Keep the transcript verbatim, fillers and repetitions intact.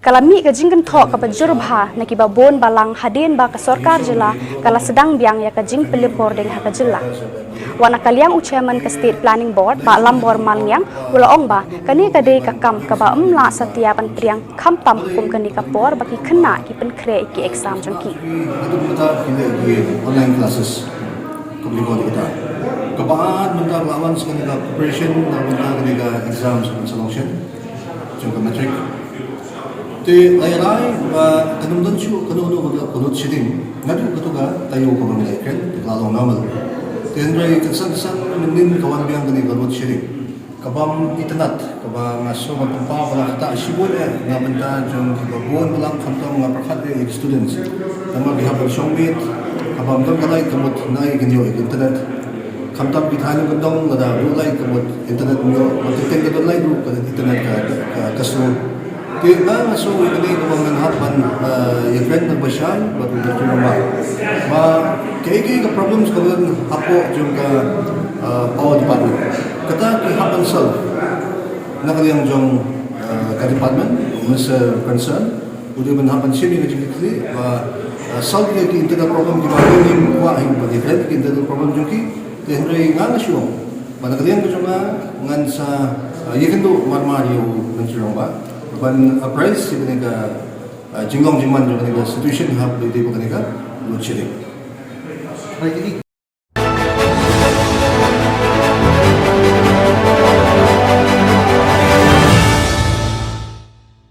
Ka la mih ka jingkynthoh kaba jur bha na kiba bun balang hadien ba ka sorkar jylla ka la sdang biang ïa ka jingpyllip bording ha ka jylla. Wat na ka liang u chairman ka State Planning Board, Bah Lambor Malngiang, u la ong ba kane ka dei ka kam kaba ym lah satia ban pdiang khamtam kum kane ka por ba ki khynnah ki pynkhreh ïa ki exam jong ki. Haduh mynta ki leh ki online classes. Ka bli ko kita. Kaba ar mynta ba wan sa kane ka preparation na mynta kane ka exam sa kan selection jong ka matric. Te ai rai ba kan ym don shuh kano kano ka load shedding. Naduh kato ka taïew kaba ngi la ïakren te ka la long normal. Te hynrei kan san san mynnin ka wan biang kane ka load shedding. Ka bam internet, kaba nga sngew ban pynpaw ba la ktah shibun eh na bynta jong kiba bun balang khamtam nga pyrkhat eh ïa ki students. Namar ki hap ban shong miet, ka bam don ka light ka mut na ei kin ïoh ïa ki internet. Khamtam ki thaiñ kyndong lada ruh light ka mut internet ym ïoh, wat teng teng ka don light ruh ka internet ka, ka, ka slow. Te nga nga sngew ïa kane kaba ngan hap ban, eh, ïakren bad ba shai bad u Doctor Rambah. Ba kaei kaei ka problems kaba don hapoh jong ka, eh, power department. Kata ki hap ban solve na ka liang jong, eh, ka department, u minister concern u dei ban hap ban shim ïa ka jingkitkhlieh ba, eh, solve ïa ki internal problem kiba ngim kwah hi ban ïakren ki internal problem jong ki. Te hynrei nga nga shu ong ba na ka liang ka jong nga ngan sa, eh, ïakynduh mar mar ïa u Doctor Rambah ban apprise ïa kane ka, eh, jinglong jingman jong kane ka situation haba ïadei bad kane ka load shedding.